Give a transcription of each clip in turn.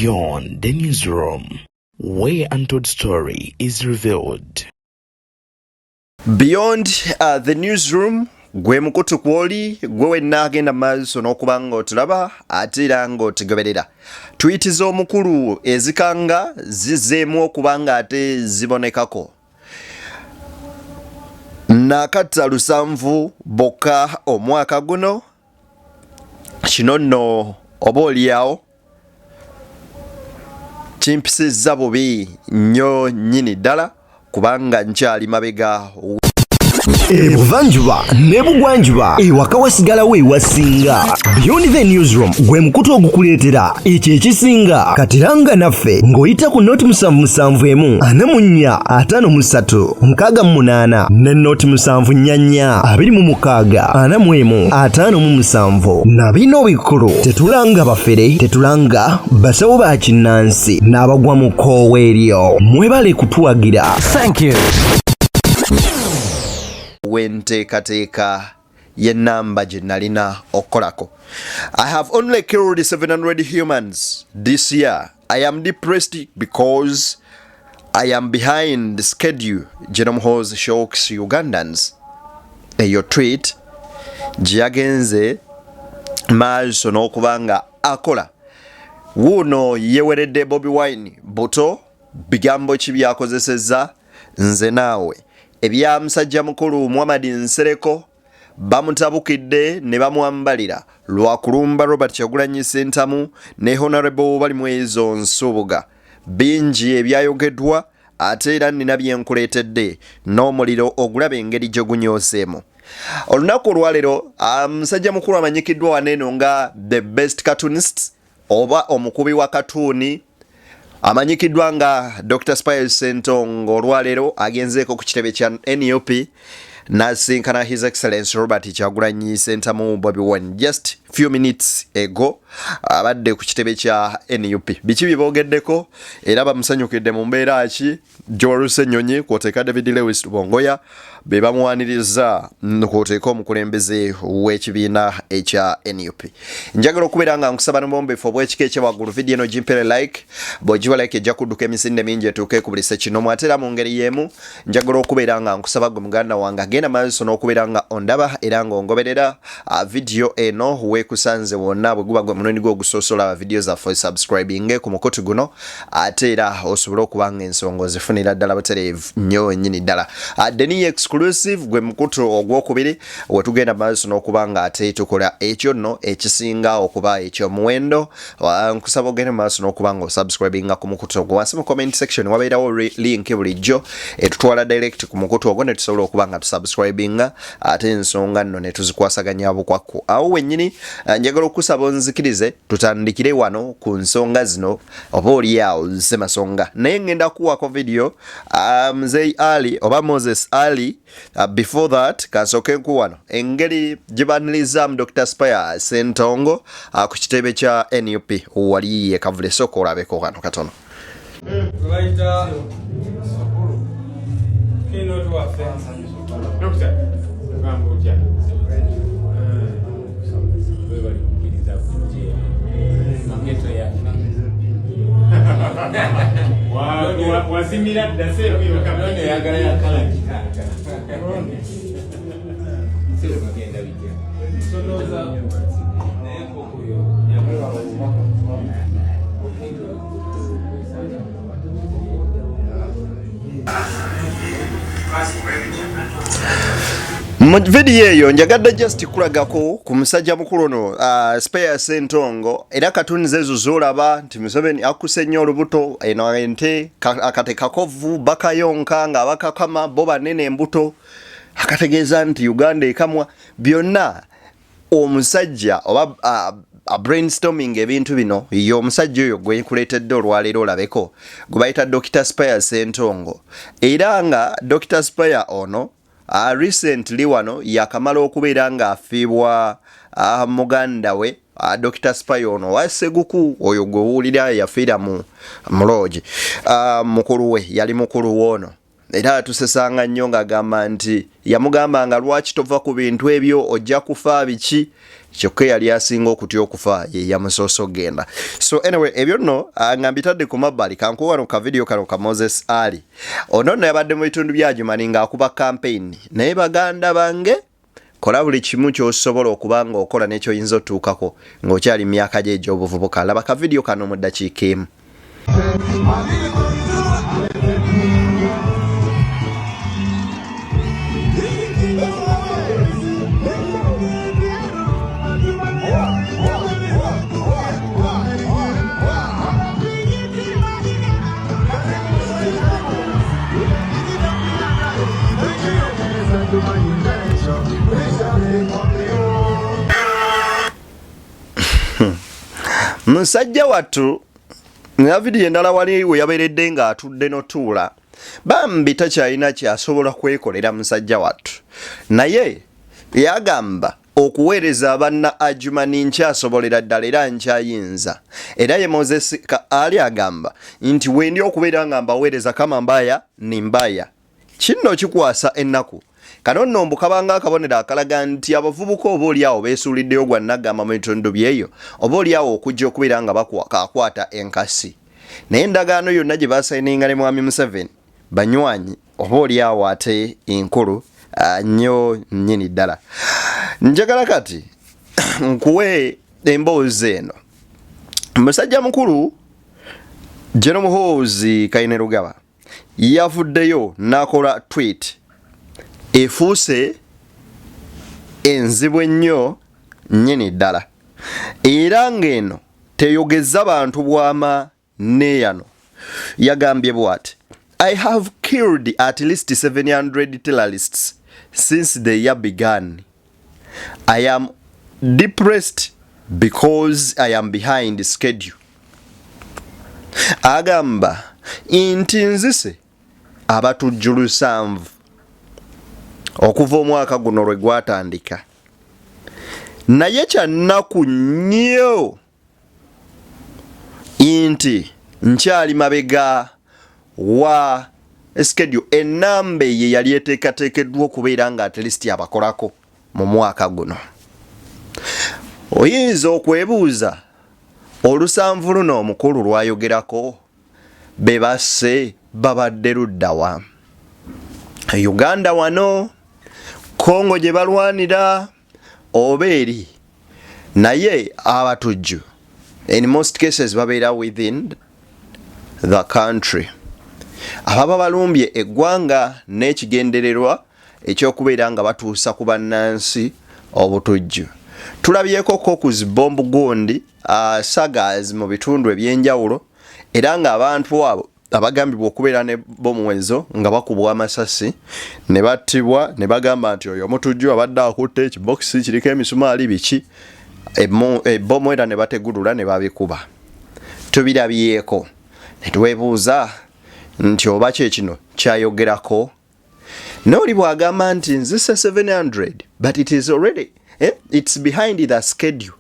Beyond the Newsroom, where untold story is revealed. Beyond the Newsroom gwe mukutu kwoli gwe wenna agenda maaso n'okuba nga otulaba ate era ng'otugoberera. Twiti z'omukulu ezikanga zizzeemu okuba nga ate zibonekako. Naakatta 70 bokka omwaka guno. Kino nno oba oliawo kimpisizza bubi nnyo nnyini ddala kubanga nkyali mabega. Ebuvanjuba n'ebugwanjuba, ewaka wasigalawo ewasinga. Beyond the Newsroom gwe mukutu ogukuleetera ekyo ekisinga. Katiranga naffe ng'oyita ku 077 44 53 68 ne 074 26 41 57. Na bino bikulu: tetulanga bafere, tetulanga basawo ba kinnansi n'abagwa mu kkoowa eryo. Mwebale kutuwagira. Thank you. W'enteekateeka y'ennamba gye nalina okukolako. I have only killed 700 humans this year. I am depressed because I am behind schedule. General Muhoozi shocks Ugandans. Eyo tweet gye yagenze maaso n'okuba nga akola. Wuuno yeweredde Bobi Wine buto. Bigambo ki byakozesezza? Nze naawe. Ebya musajja mukulu Muhammad Nsereko, bamutabukidde ne bamwambalira lwa kulumba Robert Kyagulanyi Ssentamu ne Honorable Balimwezo Nsubuga. Bingi ebyayogeddwa, ate era nina byenkuleetedde n'omuliro ogulaba engeri gye gunyooseemu. Olunaku olwaleero, musajja mukulu amanyikiddwa waneeno nga the best cartoonist oba omukubi wa katuuni amanyikiddwa nga Dr Spire Sentongo, olwaleero agenzeeko ku kitebe kya NUP nasinkana His Excellence Robert Kyagulanyi Sentamu Bobi Wine. Just few minutes ago abadde ku kitebe kya NUP. Biki bye boogeddeko era bamusanyukidde mu mbeera ki? Joel Ssenyonyi kwoteeka David Lewis Rubongoya be bamwaniriza, kwoteeka omukulembeze w'ekibiina ekya NUP. Njagala okubeera nga nkusaba n'obwombeefu obw'ekika ekyawaggulu, vidiyo eno gimpere like. Bw'ogiwa like, ejja kudduka emisinde mingi etuuke ku buli sekinomu. Ate era mu ngeri y'emu njagala okubeera nga nkusaba gwe muganda wange agenda maaso n'okubeera nga ondaba era ng'ongoberera, vidiyo eno weekusanze wonna, bwe guba gwe mulundi gwe ogusoose olaba vidiyo zaffe, subscribinge ku mukutu guno, ate era osobole okuba nga ensonga ozifunira ddala butereevu nnyo nnyini ddala. Deni Exclusive gwe mukutu ogwokubiri wetugenda maaso n'okuba nga ate tukola ekyo nno ekisinga okuba ekyomuwendo. Nkusaba ogende maaso n'okuba nga osubscribinga ku mukutu ogwo. Wansi mu comment section wabeerawo link bulijjo etutwala direct ku mukutu ogwo, ne tusobola okuba nga tusubscribinga, ate ensonga nno ne tuzikwasaganya bukwakku awo wennyini. Njagala okusaba onzikirize tutandikire wano ku nsonga zino, oba oliawo zemasonga, naye ngenda kuwako video Mzei Ali oba Moses Ali. Before that, kansooke nkuwano engeri gye banirizamu Dr Spire Sentongo ku kitebe kya NUP wali ye Kavule. Sooka olabeko kano katono. Bayita keynote waffe. Dokita, ogamba otya? Webali kukkiriza kujja maketo ya wazimira dda seeruyono eyagala yakala kitaata sebe bagenda bitya? Solooza naye kokuyo. Mu vidiyo eyo njagadde just kulagako ku musajja mukulu ono, Spare Sentongo, era katuni ezo zolaba nti Museveni akuse nnyo olubuto. Eno ente akate kakovu bakayonka nga bakakama bo banene embuto, akategeeza nti Uganda ekamwa byonna. Omusajja oba brainstorming ebintu bino ye omusajja oyo gwe nkuleetedde olwaleero olabeko, gwe bayita Dr Spire Sentongo. Era nga Dr Spire ono, recently wano yakamala okubeera ng'afiibwa muganda we. Dr Spire ono wa Seguku oyo gwe wuulira yafiira mu lodge, mukulu we yali mukulu woono. Era atusesanga nnyo ng'agamba nti yamugamba nga lwaki tova ku bintu ebyo, ojja kufa biki, kyokka eyali asinga okutya okufa ye yamusoose okugenda. So anyway, ebyo nno nga mbitadde ku mabbali, kankuwa wano ka vidiyo kano ka Moses Ali. Ono nno yabadde mu bitundu bya Adjumani ng'akuba campaign, naye baganda bange, kola buli kimu ky'osobola okuba ng'okola n'ekyoyinza otuukako ng'okyali mu myaka gye egy'obuvubuka. Laba ka vidiyo kano mu ddakiika emu. Musajja wattu na vidiyo endala wali we yabeeredde ng'atudde notuula, bambi takyalina kyasobola kwekolera musajja wattu, naye yagamba okuweereza banna Adjumani nkyasobolera ddala era nkyayinza. Era ye Moses Ali agamba nti wendi okubeera nga mbaweereza kama mbaya ni mbaya. Kinno kikwasa ennaku. Kano nno mbu kabanga akabonero akalaga nti abavubuka oba oli awo beesuuliddeyo gwa nnaggamba mu bitundu byeyo, oba oli awo okujja okubeera nga kakwata enkasi. Naye endagaano yonna gye basayininga ne Mwami Museveni banywanyi oba oli awo ate enkulu nnyo nnyini ddala. Njagala kati nkuwe emboozi eno. Musajja mukulu General Muhoozi Kainerugaba yavuddeyo n'akola tweet efuuse enzibu ennyo nnyini ddala, era ng'eno teyogeza bantu bwama neeyano. Yagambye bw'ati: I have killed at least 700 terrorists since the year began. I am depressed because I am behind schedule. Agamba nti nzise abatujju 700 okuva omwaka guno lwe gwatandika, naye kyannaku nnyo nti nkyali mabega wa schedule, enamba eyo yali eteekateekeddwa okubeera nga at least abakolako mu mwaka guno. Oyinza okwebuuza olusanvu luno omukulu lwayogerako be basse babadde luddawa? Uganda wano, Kongo gye balwanira, oba eri? Naye abatujju in most cases babeera within the country, ababa balumbye eggwanga n'ekigendererwa ekyokubeera nga batuusa ku bannansi obutujju. Tulabyeko ko ku zibombu gundi sagas mu bitundu ebyenjawulo, era ng'abantu abo abagambibwa okubeera ne bomu ezo nga bakubwa amasasi ne battibwa, ne bagamba nti oyo omutujju abadde akutte ekibokisi kiriko emisumaali biki, ebbomu, era ne bategulula ne babikuba. Tubirabyeko ne twebuuza nti oba kye kino kyayogerako nooli bw'agamba nti nzise 700, but it is already it's behind the schedule,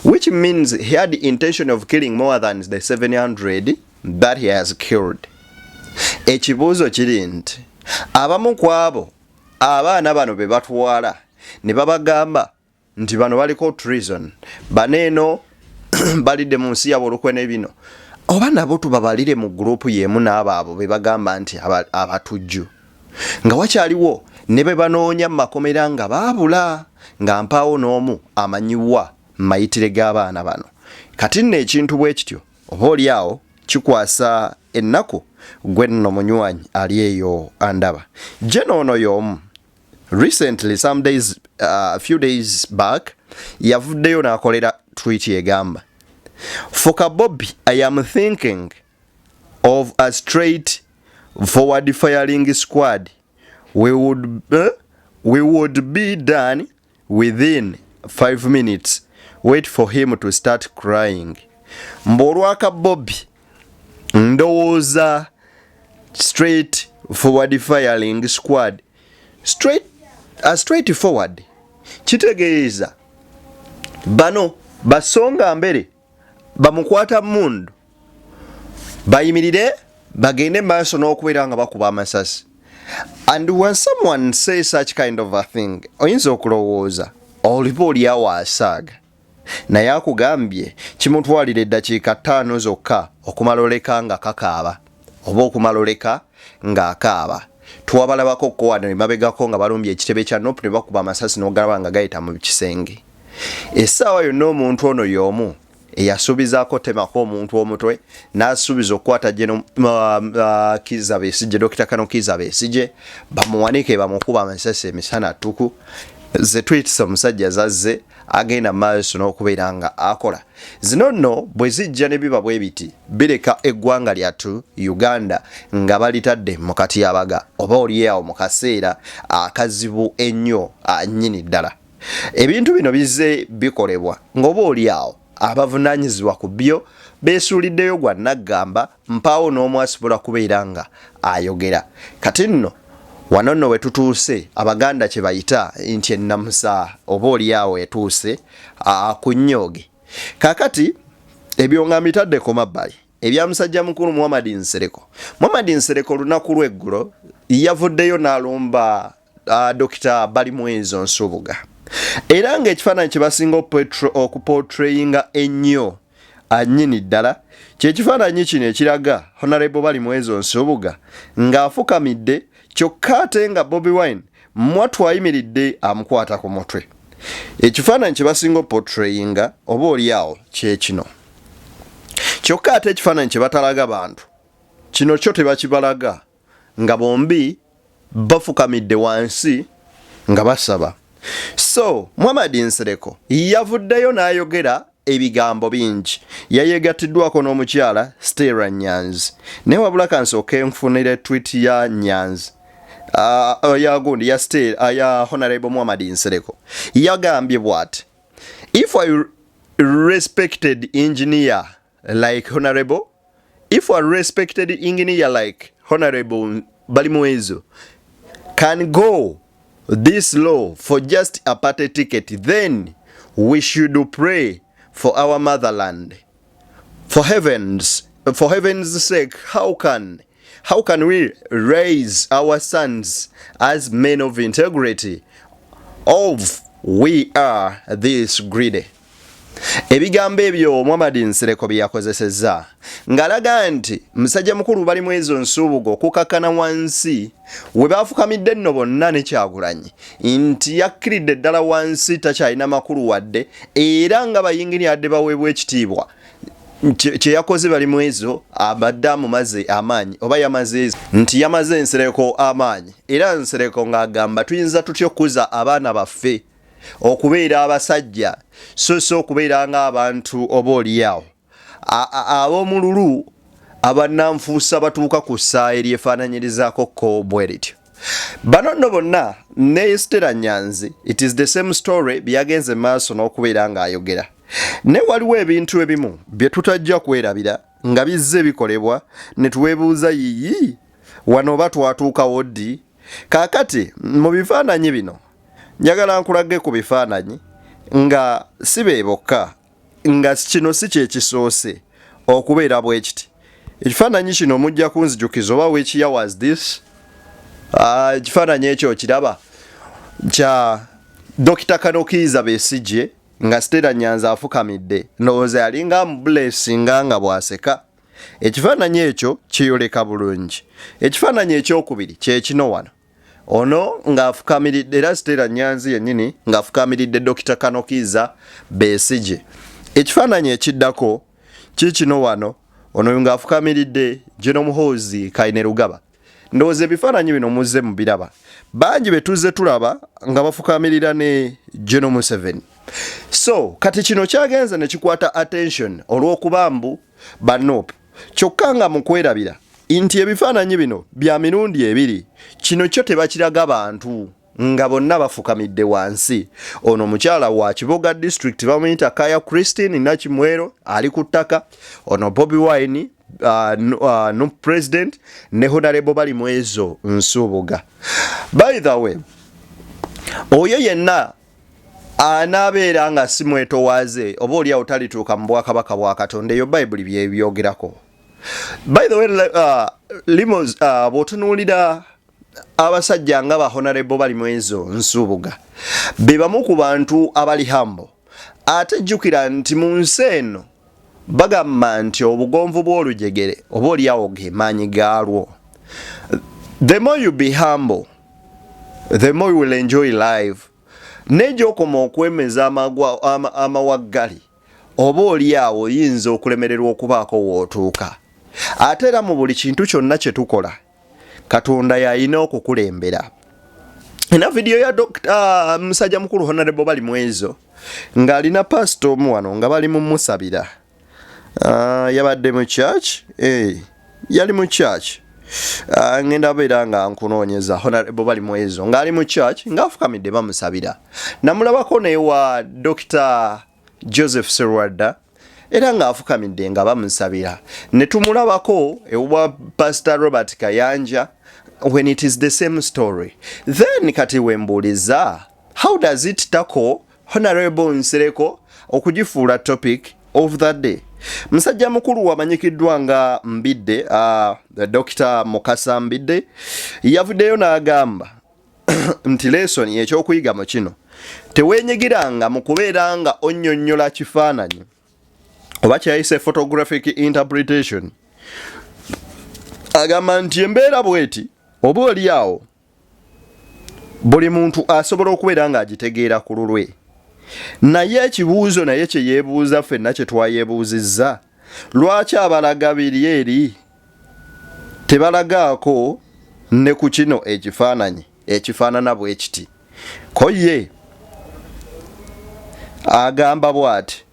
which means he had the intention of killing more than the 700 that he has killed. Ekibuuzo kiri nti abamu ku abo abaana bano be batwala ne babagamba nti bano baliko treason, bano eno balidde mu nsi yabwe olukwe ne bino, oba nabo tubabalire mu gurupu y'emu n'abo abo be bagamba nti abatujju, nga wakyaliwo ne be banoonya mu makomera nga baabula, nga mpaawo n'omu amanyiwa mayitire g'abaana bano? Kati nno ekintu bwe kityo oba oli awo kikwasa ennaku gwe nno munywanyi ali eyo andaba. Jeno ono y'omu recently, some days, a few days back, yavuddeyo n'akolera tweet egamba, "For Kabobi, I am thinking of a straight forward firing squad. We would be done within 5 minutes. Wait for him to start crying." Mbu olwaka Bobby ndowooza straight forward firing squad. Straight forward kitegeeza bano basonga mbere bamukwata mundu bayimirire. Bagende maaso n'okubeera nga bakuba amasasi. And when someone say such kind of a thing, oyinza okulowooza oliba oliawo asaaga, naye akugambye kimutwalira eddakiika 5 zokka okumala oleka nga kakaaba oba okumala oleka ng'akaaba. Twabalabako ko wano emabegako nga balumbye ekitebe kya NUP ne bakuba amasasi n'ogalaba nga gayita mu kisenge. Essaawa yonna omuntu ono y'omu eyasuubizaako temako omuntu omutwe n'asuubiza okukwata General Kizza Besigye, Dokita Kano Kizza Besigye, bamuwanike bamukuba amasasi emisana ttuku. Ze tweets omusajja zazze agenda maaso n'okubeera nga akola zino nno bwe zijja ne biba bwe biti, bireka eggwanga lyattu Uganda nga balitadde mu katyabaga oba olyawo mu kaseera akazibu ennyo nnyini ddala. Ebintu bino bizze bikolebwa ng'oba olyawo abavunaanyizibwa ku byo beesuuliddeyo gwa naggamba, mpaawo n'omu asobola kubeera nga ayogera. Kati nno wano nno we tutuuse, Abaganda kye bayita nti ennamusa oba olyawo etuuse ku nnyooge. Kaakati ebyo nga mbitadde ku mabbali, ebya musajja mukulu Muhammad Nsereko. Muhammad Nsereko olunaku lw'eggulo yavuddeyo n'alumba Dokita Balimwezo Nsubuga, era ng'ekifaananyi kye basinga okupotreyinga ennyo nnyini ddala kyekifaananyi kino ekiraga Honorable Balimwezo Nsubuga ng'afukamidde, kyokka ate nga Bobi Wine mwattu ayimiridde amukwata ku mutwe. Ekifaananyi kye basinga opotreyinga oba oliawo kyekino, kyokka ate ekifaananyi kye batalaga bantu kino kyo tebakibalaga nga bombi bafukamidde wansi nga basaba. So Muhammad Nsereko yavuddeyo n'ayogera ebigambo bingi, yayegattiddwako n'omukyala Stella Nyanzi. Naye wabula kansooke nfunire tweet ya Nyanzi, ya gundi ya Stella, ya Honorable Muhammad Nsereko. Yagambye bw'ati: "If I respected engineer like Honorable, if a respected engineer like Honorable Balimwezo can go this low for just a party ticket, then we should pray for our motherland. For heaven's sake, how can we raise our sons as men of integrity of we are this greedy?" Ebigambo ebyo Muhammad Nsereko bye yakozesezza ng'alaga nti musajja mukulu Balimwezo Nsubuga okukakkana wansi we baafukamidde nno bonna ne Kyagulanyi, nti yakkiridde ddala wansi, takyalina makulu wadde, era nga bayingini adde baweebwa ekitiibwa. Kye yakoze Balimwezo abadde amumaze amaanyi oba yamaze nti yamaze Nsereko amaanyi. Era Nsereko ng'agamba, tuyinza tutya okukuza abaana baffe okubeera abasajja, so si okubeera ng'abantu oba oliawo ab'omululu abannanfuusa batuuka ku ssaa eryefaananyirizaako ko bwe lityo. Bano nno bonna ne Stella Nyanzi, it is the same story byagenze maaso n'okubeera ng'ayogera. Naye waliwo ebintu ebimu bye tutajja kwerabira nga bizze bikolebwa ne tuweebuuza, yiyi, wano oba twatuukawo ddi? Kaakati mu bifaananyi bino njagala nkulage ku bifaananyi nga si be bokka, nga kino si kyekisoose okubeera bwe kiti. Ekifaananyi kino mujja kunzijukiza oba which year was this? Ekifaananyi ekyo okiraba kya Dr. Kano Kiiza Besigye nga Stella Nyanzi afukamidde, ndowooza yalinga amubulesinga nga bw'aseka. Ekifaananyi ekyo kiyoleka bulungi. Ekifaananyi ekyokubiri kyekino wano, ono ng'afukamiridde, era Stella Nyanzi yennyini ng'afukamiridde Dr. Kano Kiiza Besigye. Ekifaananyi ekiddako kiikino wano, ono ng'afukamiridde General Muhoozi Kainerugaba. Ndowooza ebifaananyi bino muzze mubiraba, bangi be tuzze tulaba nga bafukamirira ne General Museveni. So kati kino kyagenze ne kikwata attention olw'okuba mbu ba NUP, kyokka nga mu kwerabira nti ebifaananyi bino bya mirundi ebiri, kino kyo tebakiraga bantu nga bonna bafukamidde wansi. Ono omukyala wa Kiboga District bamuyita Kaya Christine Nakimwero, ali ku ttaka. Ono Bobi Wine, no president, ne Honorable Balimwezo Nsubuga. By the way, oyo yenna anaabeera nga si mwetowaaze oba oliawo talituuka mu bwakabaka bwa Katonda. Eyo Bayibuli byebyogerako. By the way, limos, bw'otunuulira abasajja nga ba Honorable Balimwezo Nsubuga, be bamu ku bantu abali humble. Ate jjukira nti mu nsi eno bagamba nti obugonvu bw'olujegere oba oliawo ge maanyi gaalwo. The more you be humble, the more you will enjoy life. Naye gy'okoma okwemeza amawaggali, oba oli awo oyinza okulemererwa okubaako w'otuuka. Ate era mu buli kintu kyonna kye tukola, Katonda y'alina okukulembera. Ina vidiyo ya Dr. Musajja mukulu Honorable Balimwezo ng'alina pasita omu wano nga bali mu musabira. Yabadde mu church, yali mu church. Ngenda beera nga nkunoonyeza Honorable Balimwezo ng'ali mu church ng'afukamidde bamusabira. Namulabako newa Dr. Joseph Serwadda era ng'afukamidde nga bamusabira, ne tumulabako ewa Pastor Robert Kayanja when it is the same story. Then kati wembuuliza, how does it tackle Honorable Nsereko okugifuula topic of the day? Musajja mukulu wamanyikiddwa nga Mbidde, Dr. Mukasa Mbidde, yavuddeyo n'agamba nti lesson ekyokuyiga mu kino, teweenyigiranga mu kubeera nga onnyonnyola kifaananyi oba kyayise photographic interpretation. Agamba nti embeera bweti oba oli awo buli muntu asobola okubeera ng'agitegeera ku lulwe, naye ekibuuzo naye kye yeebuuza, ffenna kye twayeebuuzizza, lwaki abalaga biri eri tebalagaako ne ku kino ekifaananyi ekifaanana bwe kiti? Ko ye agamba bw'ati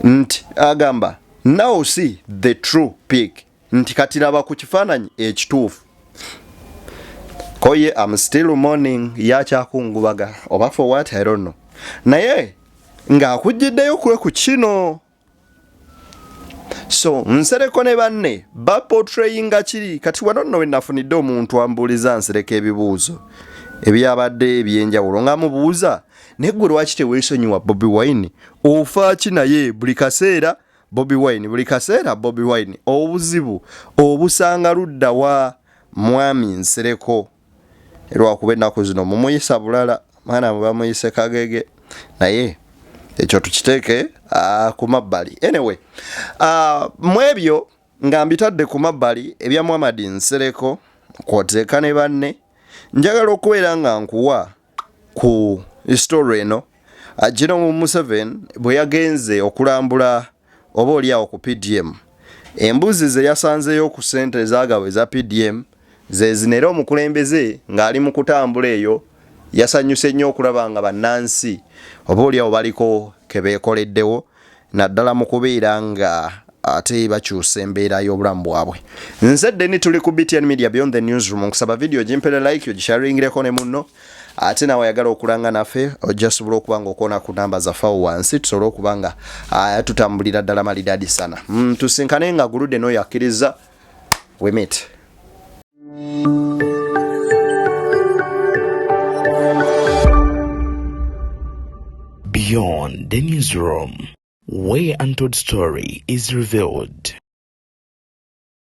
nti, agamba, "Now see the true pic," nti kati laba ku kifaananyi ekituufu. Ko ye am still mourning, yakyakungubaga oba for what, I don't know, naye ng'akugiddeyo kwe ku kino. So Nsereko ne banne baportrayinga kiri. Kati wano nno wenafunidde omuntu ambuuliza Nsereko ebibuuzo ebyabadde ebyenjawulo, ng'amubuuza, naye gwe lwaki teweesonyiwa Bobi Wine? Ofa ki naye buli kaseera Bobi Wine, buli kaseera Bobi Wine? Obuzibu obusanga ludda wa, mwami Nsereko? Lwakuba ennaku zino mumuyisa bulala, mwana bamuyise kagege, naye ekyo tukiteeke ku mabbali. Anyway, mu ebyo nga mbitadde ku mabbali ebya Muhammad Nsereko kwoteeka ne banne, njagala okubeera nga nkuwa ku story eno. General Museveni bwe yagenze okulambula oba oliawo ku PDM, embuzi ze yasanzeyo ku ssente ezagabwa eza PDM ze zino. Era omukulembeze ng'ali mu kutambula eyo yasanyuse nnyo okulaba nga bannansi oba oliawo baliko ke beekoleddewo, naddala mu kubeera nga ate bakyusa embeera y'obulamu bwabwe. Nze Deni, tuli ku BTN Media, Beyond the Newsroom. Nkusaba video gimpere like, ogisharingireko ne munno, ate nawe ayagala okulanga naffe ojja sobola okuba nga okoona ku namba zaffe awo wansi, tusobole okuba nga tutambulira ddala malidadi sana. Tusinkane nga guludde n'oyo akkiriza. We meet. Beyond the Newsroom, where untold story is revealed.